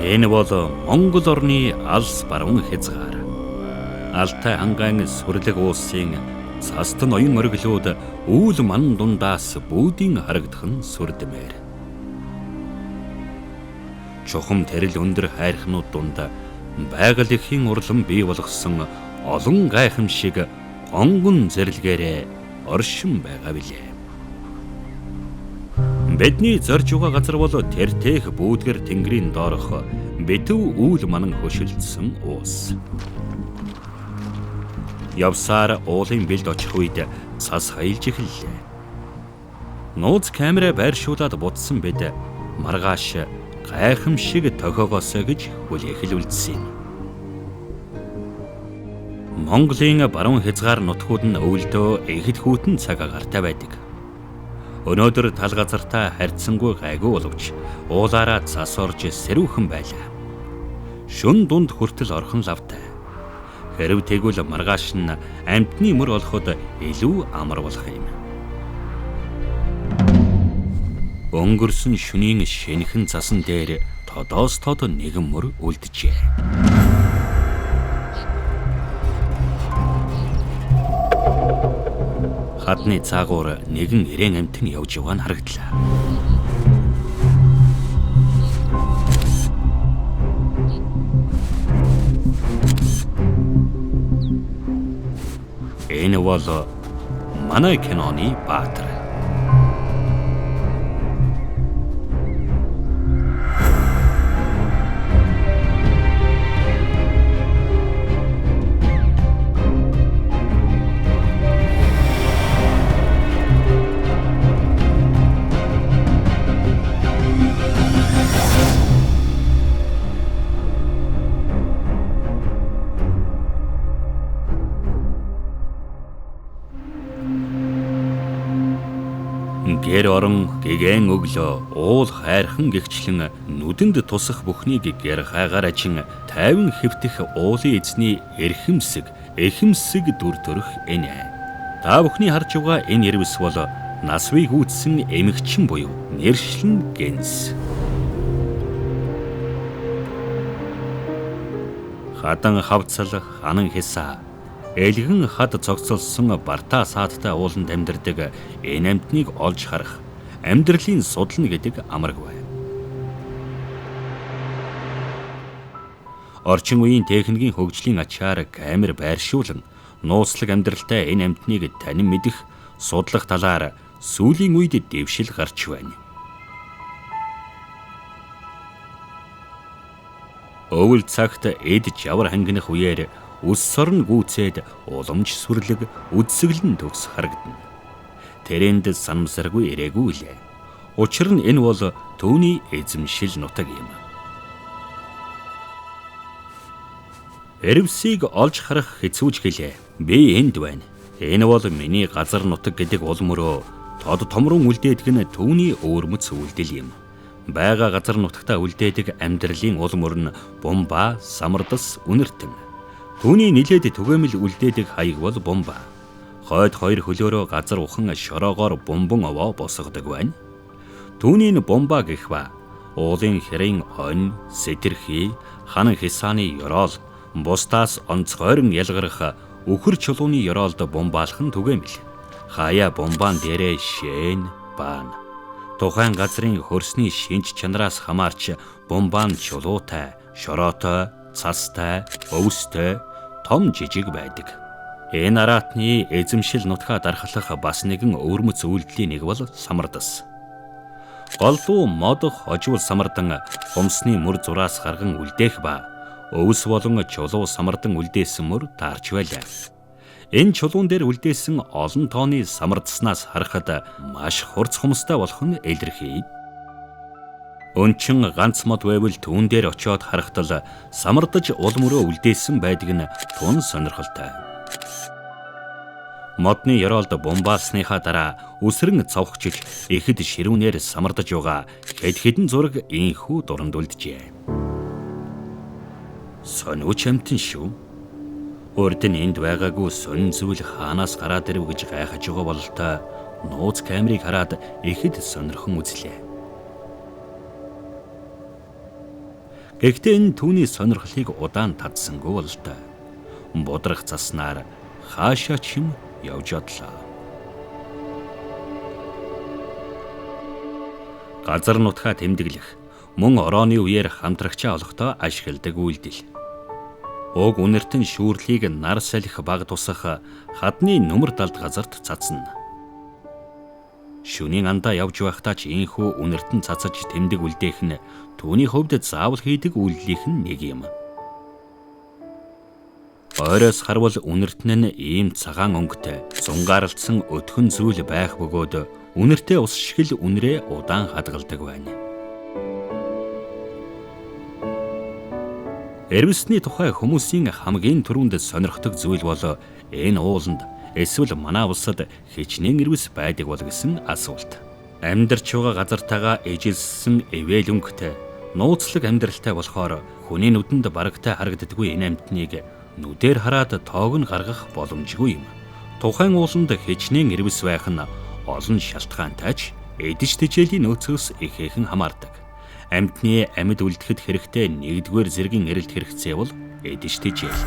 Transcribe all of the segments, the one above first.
Энэ бол Монгол орны алс баруун хязгаар. Алтай хангаан сүрлэг уулсын цаст ноён ориглууд үүл ман дундаас бүүдийн харагдах нь сүрдмээр. Чухам тэрэл өндөр хайрхнууд дунд байгаль эхийн урлан бий болгосон олон гайхамшиг онгон зэрлэгээрээ оршин байгаа билээ. Бидний зорж байгаа газар бол тэртех бүүдгэр тэнгэрийн доорх битв үүл манан хөшөлдсөн уус. Явсаар уулын бэлд очих үед цас хаялж эхэллээ. Нууц камера байршуулад будсан бид маргааш гайхамшиг тохиогоосой гэж хүлээх л үлдсэн юм. Монголын баруун хязгаар нутгууд нь өвөлдөө ихэд хүйтэн цаг агаартай байдаг. Өнөөдөр тал газартаа харьцангуй гайгүй боловч уулаараа цас орж сэрүүхэн байлаа. Шөн дунд хүртэл орхон лавтай. Хэрв тэгвэл маргааш нь амьтны мөр олоход илүү амар болох юм. Өнгөрсөн шөнийн шинэхэн цасан дээр тодоос тод нэгэн мөр үлджээ. Хадны цаагуур нэгэн эрээн амьтан явж яваа нь харагдлаа. Энэ бол манай киноны баатар. Гэр орон гэгэн өглөө уул хайрхан гэгчлэн нүдэнд тусах бүхнийг гэр хайгаар ачин тайван хэвтэх уулын эзний эрхэмсэг эхэмсэг дүр төрх энэ. Та бүхний харж байгаа энэ ирвэс бол насвыг үүссэн эмэгчин буюу нэршлэн гэнс. Хадан хавцал ханан хясаа элгэн хад цогцолсон бартаа саадтай ууланд амьдардаг энэ амьтныг олж харах амьдралын судална гэдэг амаргүй. Орчин үеийн техникийн хөгжлийн ачаар камер байршуулан нууцлаг амьдралтай энэ амьтныг танин мэдэх, судлах талаар сүүлийн үед дэвшил гарч байна. Өвөл цагт эд жавар хангинах үеэр үс сорн гүйцээд уламж сүрлэг үдсэглэн төгс харагдана. Тэрэнд санамсаргүй ирээгүй лээ. Учир нь энэ бол түүний эзэмшил нутаг юм. Эрвсийг олж харах хэцүүч гэлээ. Би энд байна. Энэ бол миний газар нутаг гэдэг ул мөрөө тод томрон үлдээдэг нь түүний өвөрмөц үйлдэл юм. Бага газар нутагтаа үлдээдэг амьдралын ул мөр нь бумба, самардас, үнэртэн. Түүний нилээд түгээмэл үлдээдэг хаяг бол бумба. Хойд хоёр хөлөөрөө газар ухан шороогоор бумбан овоо босгодог байна. Түүний нь бумба гэх ба уулын хэрийн онь, сэтэрхий, ханан хисааны ёроол, бусдаас онцгойрон ялгарах үхэр чулууны ёроолд бумбаалах нь түгээмэл. Хаяа бумбаан дээрээ шээн баана. Тухайн газрын хөрсний шинж чанараас хамаарч бумбаан чулуутай, шороотой, цастай, өвстэй, том жижиг байдаг. Энэ араатны эзэмшил нутгаа дархлах бас нэгэн өвөрмөц үйлдэлийн нэг бол самардас. Голдуу мод хожуул самардан хумсны мөр зураас гарган үлдээх ба өвс болон чулуу самардан үлдээсэн мөр таарч байлаа. Энэ чулуун дээр үлдээсэн олон тооны самардаснаас харахад маш хурц хумстай болох нь илэрхий. Өнчин ганц мод байвал түүн дээр очиод харахтал самардаж ул мөрөө үлдээсэн байдаг нь тун сонирхолтой. Модны ёроолд бумбаалсныхаа дараа үсрэн цовхчиж ихэд ширүүнээр самардаж байгаа хэд хэдэн зураг инхүү дуранд үлджээ. Сониуч амьтан шүү. Урд нь энд байгаагүй сонин зүйл хаанаас гараад ирэв гэж гайхаж байгаа бололтой нууц камерыг хараад ихэд сонирхон үзлээ. Гэхдээ энэ түүний сонирхлыг удаан татсангүй бололтой. Будрах заснаар хаашаа ч юм явж одлоо. Газар нутгаа тэмдэглэх, мөн орооны үеэр хамтрагчаа олохдоо ашигладаг үйлдэл. Уг үнэртэн шүүрлийг нар салхи баг тусах хадны нүмер далд газарт цацна. Шөнийн андаа явж байхдаа ч ийхүү үнэртэн цацаж тэмдэг үлдээх нь түүний хувьд заавал хийдэг үйлдэлийнх нь нэг юм. Ойроос харвал үнэртэн нь ийм цагаан өнгөтэй, зунгаарлцсан өтгөн зүйл байх бөгөөд үнэртэй ус шиг л үнрээ удаан хадгалдаг байна. Эрвэсний тухай хүмүүсийн хамгийн түрүүнд сонирхдог зүйл бол энэ ууланд эсвэл манай улсад хичнээн эрвэс байдаг бол гэсэн асуулт. Амьдарч байгаа газартайгаа ижилссэн эвэл өнгөтэй, нууцлаг амьдралтай болохоор хүний нүдэнд барагтай харагддаггүй энэ амьтныг нүдээр хараад тоог нь гаргах боломжгүй юм. Тухайн ууланд хичнээн эрвэс байх нь олон шалтгаантай ч эдэж тэжээлийн нөөцөөс ихээхэн хамаардаг. Амьтны амьд үлдэхэд хэрэгтэй нэгдүгээр зэргийн эрэлт хэрэгцээ бол эдэж тэжээл.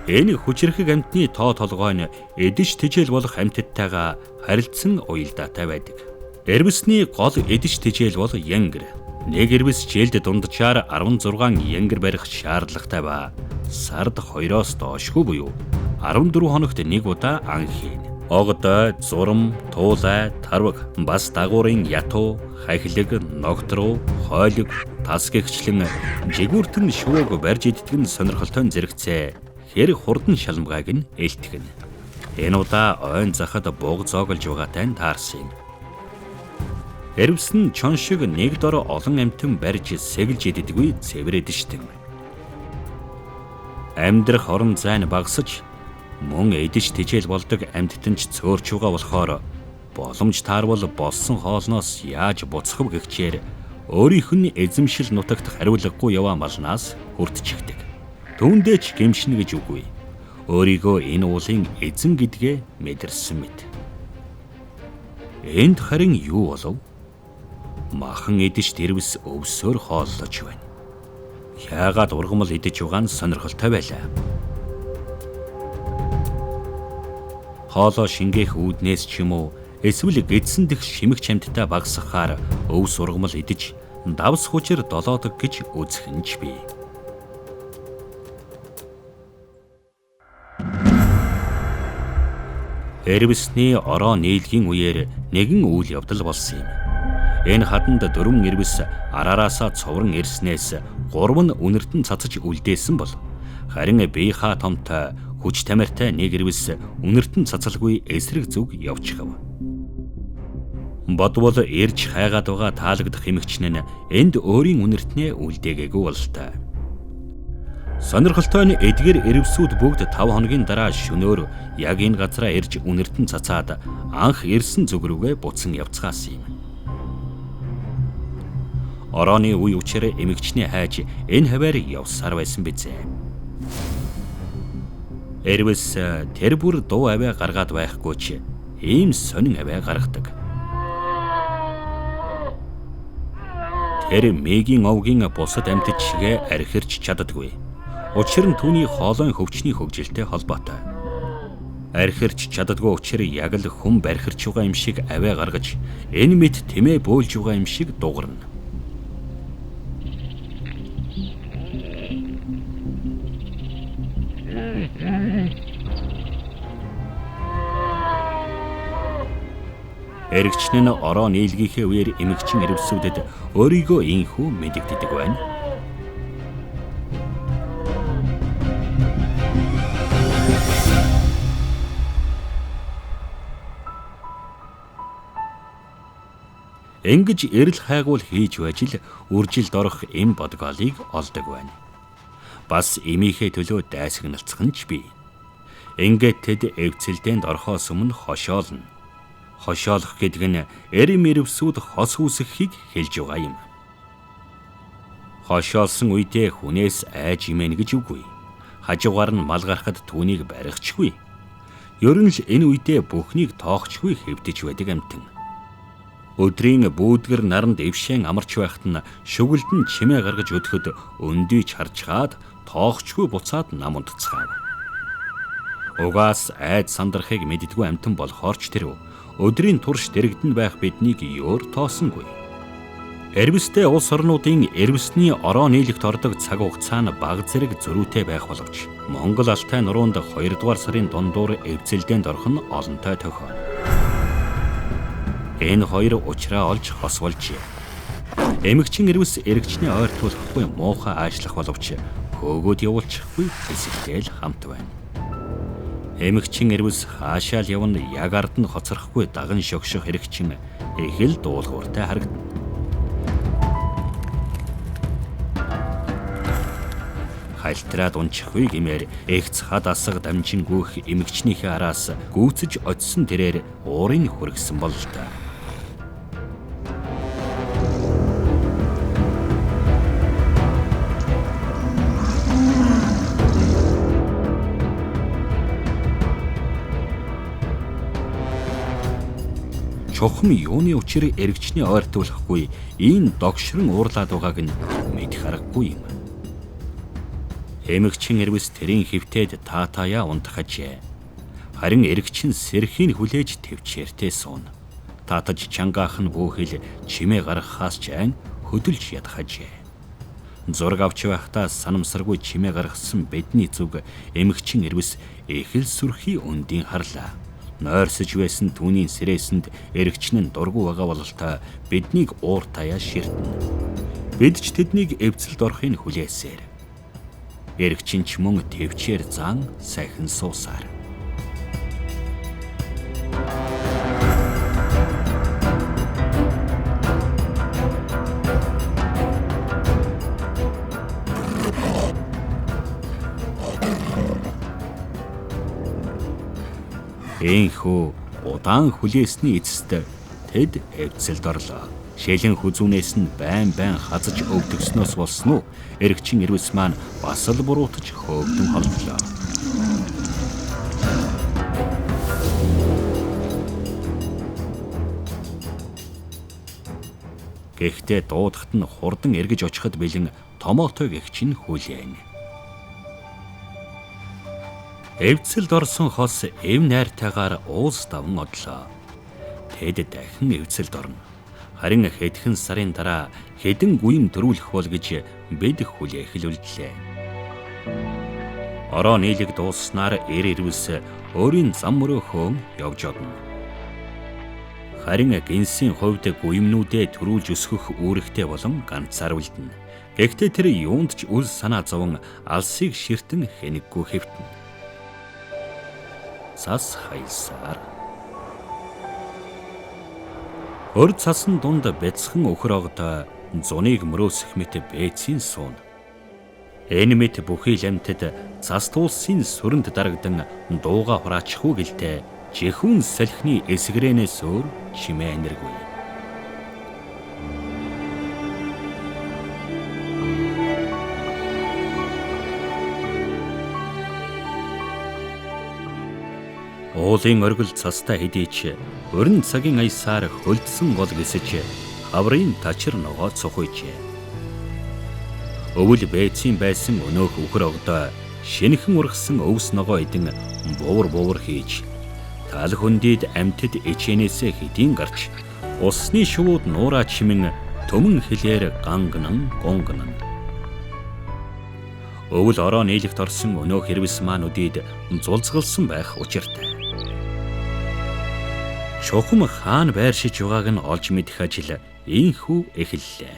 Энэ хүчирхэг амьтны тоо толгой нь эдэж тэжээл болох амьтадтайгаа харилцсан уялдаатай байдаг. Эрвэсний гол эдэж тэжээл бол янгэр. Нэг эрвэс жилд дунджаар 16 янгэр барих шаардлагатай ба сард 2-оос доошгүй буюу 14 хоногт нэг удаа ан хийнэ. Огдой, зурам, туулай, тарваг, бас дагуурын ятуу, хахилэг, ногтруу, хойлог, тас гэгчлэн жигүүртэн шувууг барьж иддэг нь сонирхолтой зэрэгцээ. Хэр хурдан шалмгааг нь элтгэнэ. Энэ удаа ойн захад буг зооглож байгаатай нь таарсан юм. Эрвэс нь чон шиг нэг дор олон амьтан барьж сэгэлж иддэггүй цэвэр эдэж. Амьдрах орон зай нь багасж мөн эдэж тэжээл болдог амьтдан ч цөөрч байгаа болохоор боломж таарвал болсон хоолноос яаж буцах вэ гэгчээр өөрийнх нь эзэмшил нутагт хариулаггүй яваа малнаас хүртчихдэг. Түүндээ ч гэмшинэ гэж үгүй. Өөрийгөө энэ уулын эзэн гэдгээ мэдэрсэн мэт. Энд харин юу болов? Махан эдэж тэрвэс өвсөөр хооллож байна. Яагаад ургамал идэж байгаа нь сонирхолтой байлаа. Хоолоо шингээх үүднээс ч юм уу эсвэл гэдсэн дэх шимэг чамдтай багасгахаар өвс ургамал идэж давс хүчээр долоодог гэж үзэх нь ч бий. Эрвэсний ороо нийлгийн үеэр нэгэн үйл явдал болсон юм. Энэ хаданд 4 эрвэс араараасаа цоврон ирснээс 3 нь үнэртэн цацаж үлдээсэн бол харин биехаа томтой хүч тамиртай нэг эрвэс үнэртэн цацалгүй эсрэг зүг явчихав. Бодвол ирж хайгаад байгаа таалагдах эмэгчин нь энд өөрийн үнэртнээ үлдээгээгүй бололтой. Сонирхолтой нь эдгээр эрвсүүд бүгд 5 хоногийн дараа шөнөөр яг энэ газараа ирж үнэртэн цацаад анх ирсэн зүг рүүгээ буцан явцгаасан юм. Орооны үе учир эмэгчний хайж энэ хаваар явсаар байсан бизээ. Эрвэс тэр бүр дуу авиа гаргаад байхгүй ч ийм сонин авиа гаргадаг. Тэр мегийн овгийн бусад амьтад шигээ архирч чаддаггүй. Учир нь түүний хоолойн хөвчний хөгжилтэй холбоотой. Архирч чаддаггүй учир яг л хүн бархирч байгаа юм шиг авиа гаргаж энэ мэт тэмээ бөөлж байгаа юм шиг дуугарна. Эрэгчин нь ороо нийлгийнхээ үеэр эмэгчин эрвсүүдэд өөрийгөө инхүү мэдэгддэг байна. Ингэж эрэл хайгуул хийж байж л үржилд орох эм бодгоолыг олдог байна. Бас эмийнхээ төлөө дайсагналцах нь ч бий. Ингээд тэд эвцэлдээнд орхоос өмнө хошоолно. Хошоолох гэдэг нь эрэм эрвсүүд хос үүсгэхийг хэлж байгаа юм. Хошоолсон үедээ хүнээс айж имэн гэж үгүй. Хажуугаар нь мал гарахад түүнийг барихчгүй. Ер нь л энэ үедээ бүхнийг тоохчгүй хэвдэж байдаг амьтан. Өдрийн бүүдгэр наранд эвшээн амарч байхад нь шүгэлдэн чимээ гаргаж өдөхөд өндийч харж хаад тоохчгүй буцаад нам унтцгаав. Угаас айд сандрахыг мэддэггүй амьтан болохоор ч тэрв өдрийн турш дэрэгдэн байх биднийг өөр тоосонгүй. Эрвэстэй улс орнуудын эрвэсний ороо нийлэгт ордог цаг хугацаа нь баг зэрэг зөрүүтэй байх боловч Монгол Алтай нуруунд 2 дугаар сарын дундуур эвцэлдээнд орох нь олонтой тохионо. Энэ хоёр учраа олж хос болжээ. Эмэгчин эрвэс эрэгчний ойртуулахгүй муухай аашлах боловч хөөгөөд явуулчихгүй хэсэгтэй л хамт байна. Эмэгчин эрвэс хаашаа л явна яг ард нь хоцрохгүй даган шогшох эрэгчин их л дуулууртай харагдана. Хальтраад унчихгүй гэмээр эгц хад асга дамжингүйх эмэгчнийхээ араас гүйцэж очисон тэрээр уурыг хүргэсэн бололтой. Чухам юуны учир эрэгчний ойртуулахгүй ийм догшрон уурлаад байгааг нь мэдэх аргагүй юм. Эмэгчин эрвэс тэрийн хэвтээд таатаяа унтах ажээ. Харин эрэгчин сэрхийн хүлээж төвчээртэй сууна. Таатаж чангаах нь бөөхөл чимээ гаргахаас ч айн хөдөлж ядах ажээ. Зураг авч байхдаа санамсаргүй чимээ гаргасан бидний зүг эмэгчин эрвэс их л сүрхий өндийн харлаа. Нойрсож байсан түүний сэрээсэнд эрэгчин нь дургүй байгаа бололтой биднийг уур таяа ширтэнэ. Бид ч тэднийг эвцэлд орохыг хүлээсээр. Эрэгчин ч мөн төвчээр зан сайхан суусаар. Энхүү удаан хүлээсний эцэст тэд эвцэлд орлоо. Шэлэн хүзүүнээс нь байн байн хазаж өвдөгснөөс болсон уу? Эрэгчин эрвэс маань бас л буруутаж хөөгдөн холдлоо. Гэхдээ дуудахад нь хурдан эргэж очиход бэлэн томоотойг эгч нь хүлээн. Эвцэлд орсон хос эв найртайгаар уулс даван одлоо. Тэд дахин эвцэлд орно. Харин хэдхэн сарын дараа хэдэн гүйм төрүүлэх бол гэж бид хүлээх л үлдлээ. Ороо нийлэг дууснаар эр эрвэс өөрийн зам мөрөө хөөн явж одно. Харин гинсийн хувьд гүймнүүдээ төрүүлж өсгөх үүрэгтэй болон ганцаар үлдэнэ. Гэхдээ тэр юунд ч үл санаа зовон алсыг ширтэн хэнэггүй хэвтэнэ. Цас хаялсаар Өр цасан дунд бяцхан өхөр огд зуныг мөрөөсөх мэт бээцийн суун. Энэ мэт бүхий л амьтад цас туулсын сүрэнд дарагдан дууга хураачихгүй гэлтэй жихүүн салхины эсгэрэнээс өөр чимээ аниргүй. Уулын оргил цастай хэдий ч өрн цагийн аясаар хөлдсөн гол гисэж хаврын тачир ногоо цухуйжээ. Өвөл бээцийн байсан өнөөх үхэр огдоо шинэхэн ургасан өвс ногоо идэн бувар бувар хийж тал хөндийд амьтад ичээнээсээ хэдийн гарч усны шувууд нуураа чимэн төмөн хилээр ганганан гунгнан. Өвөл ороо нийлэгт орсон өнөөх хэрвэс маань үдийд зулцгалсан байх учиртай. Чухам хаана байршиж байгааг нь олж мэдэх ажил инхүү эхэллээ.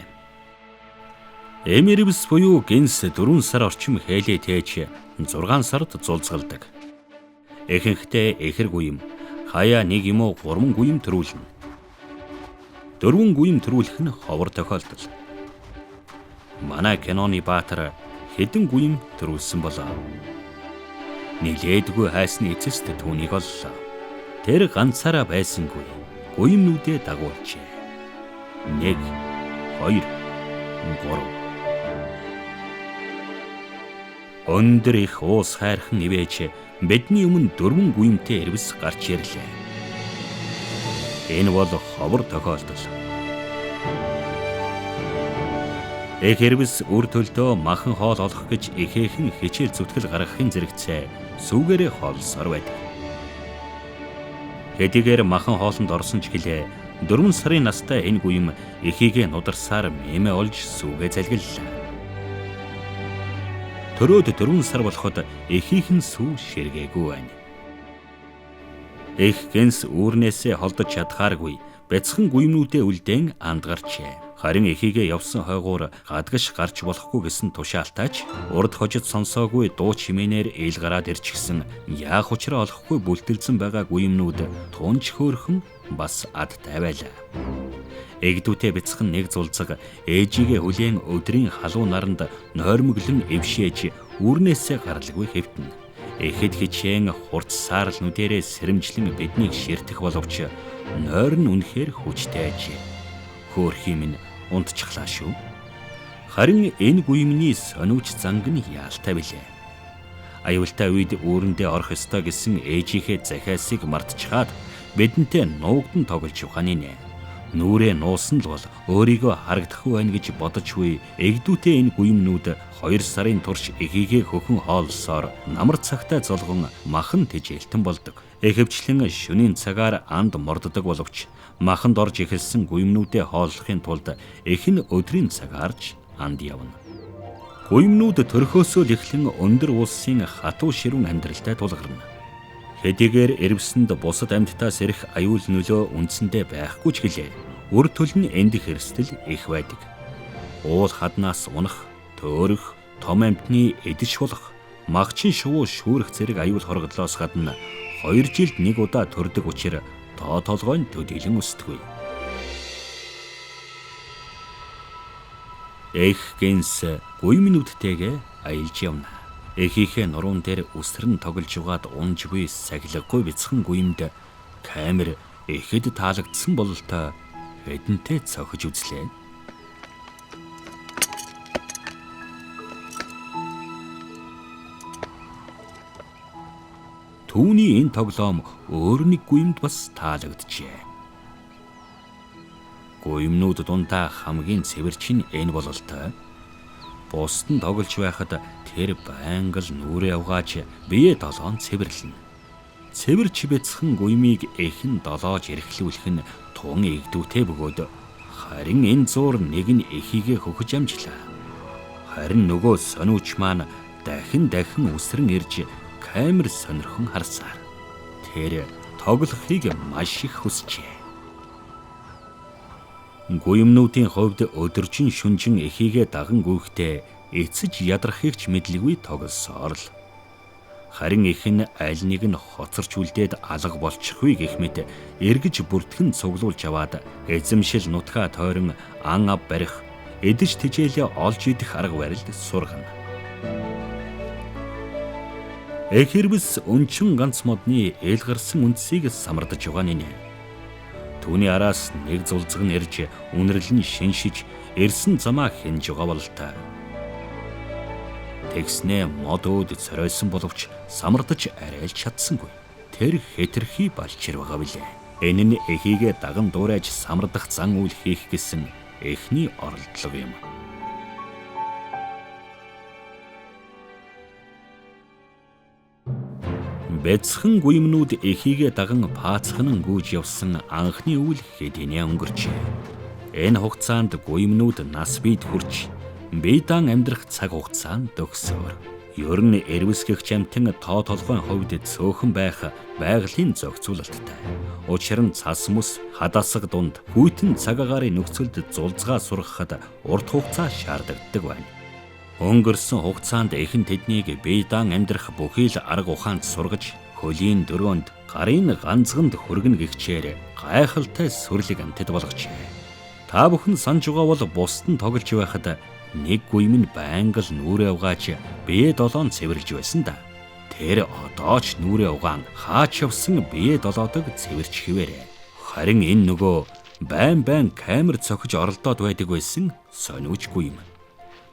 Эмэрвс буюу гинс 4 сар орчим хээлээ тээж 6 сард зулцгалдаг. Ихэнхдээ эхэр гуйм, хаяа нэг юм уу 3 гуйм төрүүлнэ. 4 гуйм төрүүлэх нь ховор тохиолдол. Манай киноны баатар хэдэн гуйм төрүүлсэн болоо. Нилээдгүй хайсны эцэст түүнийг оллоо. Тэр ганцаараа байсангүй. Гуймнүүдээ дагуулжээ. 1 2 3 Өндөр их уус хайрхан ивэж бидний өмнө 4 гуймтай эрвэс гарч ирлээ. Энэ бол ховор тохиолдол. Эх хэрвс үр төлдөө махан хоол олох гэж ихээхэн хичээл зүтгэл гаргахын зэрэгцээ сүүгээрээ хоолсоор байдаг. Хэдийгээр махан хоолнд орсон ч гэлээ 4 сарын настай энэ гуйм эхийгээ нударсаар мэмэ олж сүүгээ залгиллаа. Төрөөд 4 сар болоход эхийнх нь сүү ширгээгүй байна. Эх гэнс үүрнээсээ холдож чадхааргүй бяцхан гуймнүүдээ үлдээн андгарчээ. Харин эхийгээ явсан хойгуур гадагш гарч болохгүй гэсэн тушаалтайч урд хожид сонсоогүй дуу чимээнээр ил гараад ирчихсэн яах учраа олохгүй бүлтэлзэн байгаа гуймнүүд тунч хөөрхөн бас адтай байлаа. Эгдүүтэй бяцхан нэг зулцаг ээжигээ хүлээн өдрийн халуун наранд нойрмоглон эвшээж үүрнээсээ гаралгүй хэвтэнэ. Эхэд хичээн хурцсаар л нүдэрээ сэрэмжлэн биднийг ширтэх боловч нойр нь үнэхээр хүчтэй ажээ. Хөөрхий минь унтчихлаа шүү. Харин энэ гуймны сониуч занг нь яалтай билээ. Аюултай үед үүрэндээ орох ёстой гэсэн ээжийнхээ захиасыг мартчихад бидэнтэй нуугдан тоглож явах нэ. Нүрээ нуусан л бол өөрийгөө харагдахгүй байна гэж бодож буй эгдүүтэй энэ гуймнүүд 2 сарын турш эхийгээ хөхөн хооллосоор намар цагтай золгон махан тэжээлтэн болдог. Ихэвчлэн шөнийн цагаар анд морддог боловч маханд орж эхэлсэн гуймнүүдээ хооллохын тулд эх нь өдрийн цагаарч анд явна. Гуймнүүд төрхөөсөө л эхлэн өндөр улсын хатуу ширүүн амьдралтай тулгарна. Хэдийгээр эрвсэнд бусад амьтдаас ирэх аюул нөлөө үндсэндээ байхгүй ч гэлээ. Үр төл нь эндэх эрсдэл их байдаг. Уул хаднаас унах, төөрөх, том амьтны эдэж шулах, магчин шувуу шүүрэх зэрэг аюул хорогдлоос гадна 2 жилд нэг удаа төрдөг учир тоо толгойн төдийлөн өсдөггүй. Эх гэнс гуймнүүдтэйгээ аялж явна. Эхийнхээ нуруун дээр үсрэн тоглож угаад унж буй сахилгагүй бяцхан гуймд камер ихэд таалагдсан бололтой хэдэнтэй цохиж үзлээ. Түүний энэ тоглоом өөр нэг гуймд бас таалагджээ. Гуймнууд дундаа хамгийн цэвэрч нь энэ бололтой. Бусд нь тоглож байхад тэр байнга л нүрээ угааж бие долоон цэвэрлэнэ. Цэвэрч бяцхан гуймыг эхэн долоож эрхлүүлэх нь тун эгдүүтэй бөгөөд харин энэ зуур нэг нь эхийгээ хөхөж амжлаа. Харин нөгөө сониуч маань дахин дахин үсрэн ирж камер сонирхон харсаар тэр тоглохыг маш их хүсжээ. Гуймнуудын хувьд өдөржин шүнжин эхийгээ даган гүйхдээ эцэж ядрахыг ч мэдлэггүй тоглосоор л. Харин эх нь аль нэг нь хоцорч үлдээд алга болчихвээ гэх мэт эргэж бүртгэн цуглуулж аваад эзэмшил нутгаа тойрон ан ав барих, эдэж тэжээлээ олж идэх арга барилд сургана. Эх хэрвс өнчин ганц модны эл гарсан үндсийг самардаж байгаа нэ. Түүний араас нэг зулцэг нь ирж үнэрлэн шиншиж ирсэн замаа хинж байгаа бололтой. Тэгснээ мод өөд цоройсон боловч самардаж арай л чадсангүй. Тэр хэтэрхий балчир байгаа билээ. Энэ нь эхийгээ даган дуурайж самардах зан үйл хийх гэсэн эхний оролдлого юм. Бяцхан гуймнууд эхийгээ даган паацхан гүйж явсан анхны үйл хэдийнэ өнгөрчээ. Энэ хугацаанд гуймнууд нас биед хүрч бие даан амьдрах цаг хугацаанд төгсөөр. Ер нь эрвэсгэх чамтан тоо толгойн хувьд цөөхөн байх байгалийн зохицуулалттай. Учир нь цас мөс хадасаг дунд хүйтэн цаг агаарын нөхцөлд зулзгаа сургахад урт хугацаа шаардлагатай байна. Өнгөрсөн хугацаанд эхэн тэднийг бие даан амьдрах бүхий л арга ухаанд сургаж, хөлийн дөрөөнд гарын ганцганд хүргэнэ гэгчээр гайхалтай сүрлэг амьтад болгожээ. Та бүхэн санаж байгаа бол бусд нь тоглож байхад нэг гуйм нь байнга л нүрээ угааж бие долоон цэвэрлж байсан да. Тэр одоо ч нүрээ угаан хаач явсан бие долоодог цэвэрч хിവэрэ. Харин энэ нөгөө байн байн камер цохиж оролдоод байдаг байсан сониуч гуйм.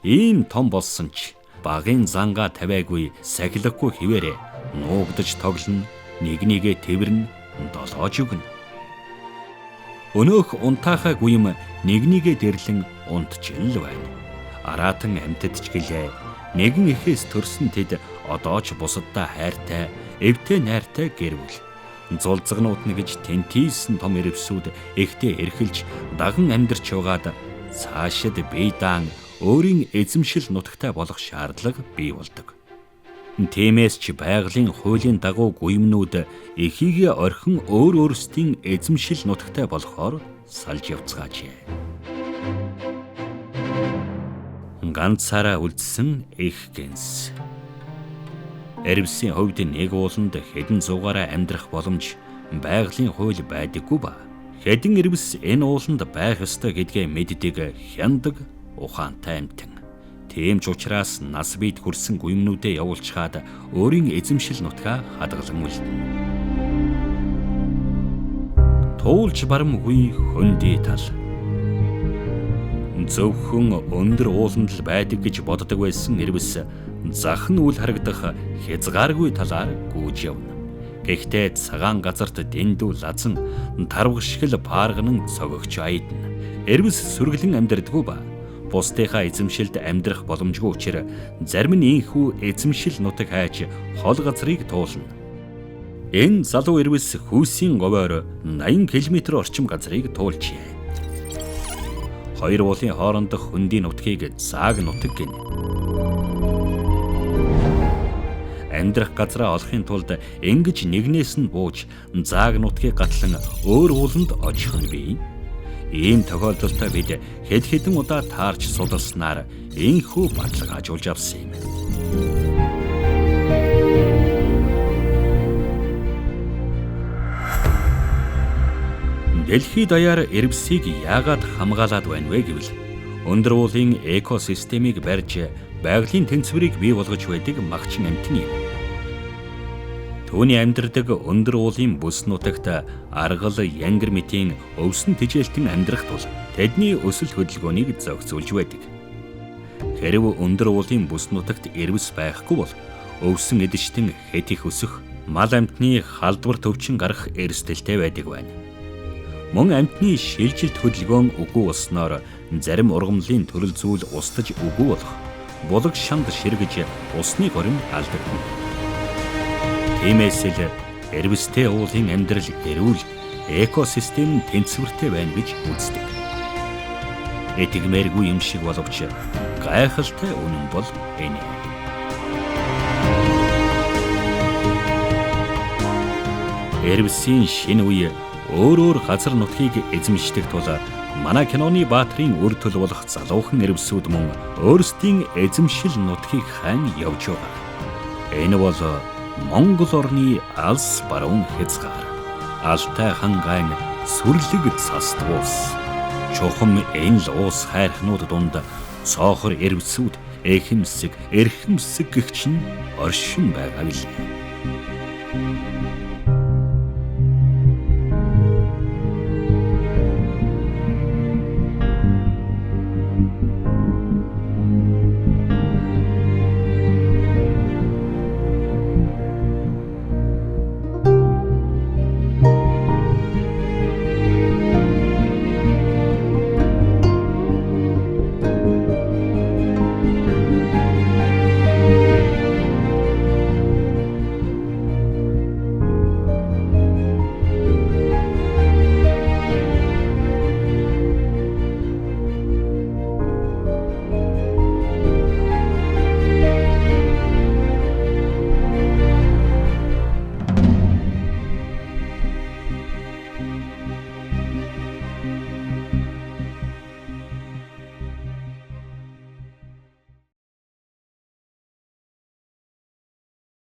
Ийм том болсон ч багын зангаа тавиагүй сахилахгүй хിവэрэ нуугдаж тоглоно, нэг нэгэ тэвэрнэ, долоож өгнө. Өнөөх унтаахаа гүйм нэгнийгээ дэрлэн унтжил байна. Араатан амьтад ч гэлээ. Нэгэн эхээс төрсөн тэд одоо ч бусаддаа хайртай, эвтэй найртай гэр бүл. Зулзагнууд нь гэж тэнтийсэн том эрвсүүд ихтэй эрхэлж даган амьдарч байгаад цаашид бие даан өөрийн эзэмшил нутагтай болох шаардлага бий болдог. Тиймээс ч байгалийн хуулийн дагуу гуймнууд эхийгээ орхин өөр өөрсдийн эзэмшил нутагтай болохоор салж явцгаажээ. Ганцаараа үлдсэн эх гэнс. Эрвсийн хувьд нэг ууланд хэдэн зуугаараа амьдрах боломж байгалийн хууль байдаггүй ба хэдэн эрвс энэ ууланд байх ёстой гэдгээ мэддэг хяндаг ухаантай амьтан. Тийм ч учраас нас биед хүрсэн гуймнуудээ явуулчихад өөрийн эзэмшил нутгаа хадгалан үлдэнэ. Туулж барамгүй хөндий тал. Зөвхөн өндөр ууланд л байдаг гэж боддог байсан эрвс зах нь үл харагдах хязгааргүй талаар гүйж явна. Гэхдээ цагаан газарт дэндүү лазан тарваг шиг л паарганан цогогч аядна. Эрвс сүргэлэн амьдардаггүй ба бусдынхаа эзэмшилд амьдрах боломжгүй учир зарим нь ийхүү эзэмшил нутаг хайж хол газрыг туулна. Энэ залуу эрвс хүйсийн говоор 80 км орчим газрыг туулжээ. Хоёр уулын хоорондох хөндийн нутгийг зааг нутаг гэнэ. Амьдрах газраа олохын тулд ингэж нэгнээс нь бууж зааг нутгийг гатлан өөр ууланд очих нь бий. Ийм тохиолдолтой бид хэд хэдэн удаа таарч судалснаар энхүү баталгаажуулж авсан юм. Дэлхий даяар эрвсийг яагаад хамгаалаад байна вэ гэвэл өндөр уулын экосистемийг барьж байгалийн тэнцвэрийг бий болгож байдаг магчин амьтан юм. Түүний амьдардаг өндөр уулын бүс нутагт аргал, янгир мэтийн өвсөн тэжээлтэн амьдрах тул тэдний өсөлт хөдөлгөөнийг зохицуулж байдаг. Хэрв өндөр уулын бүс нутагт эрвс байхгүй бол өвсөн эдэгчдэн хэд их өсөх, мал амьтны халдвар төвчин гарах эрсдэлтэй байдаг байна. Мөн амьтны шилжилт хөдөлгөөн үгүй болсноор зарим ургамлын төрөл зүйл устж үгүй болох, булаг шанд ширгэж усны горим алдагдана. Тиймээс л эрвстэй уулын амьдрал эрүүл, экосистем тэнцвэртэй байна гэж үздэг. Итгэмээргүй юм шиг боловч гайхалтай үнэн бол энэ. Эрвсийн шинэ үе өөр газар нутгийг эзэмшдэг тул манай киноны баатрын үр төл болох залуухан эрвсүүд мөн өөрсдийн эзэмшил нутгийг хайн явж байгаа. Энэ бол Монгол орны алс баруун хязгаар, Алтай хангайн сүрлэг цаст уус. Чухам энэ л уус хайрхнууд дунд цоохор эрвсүүд эхэмсэг, эрхэмсэг гэгч нь оршин байгаа билээ.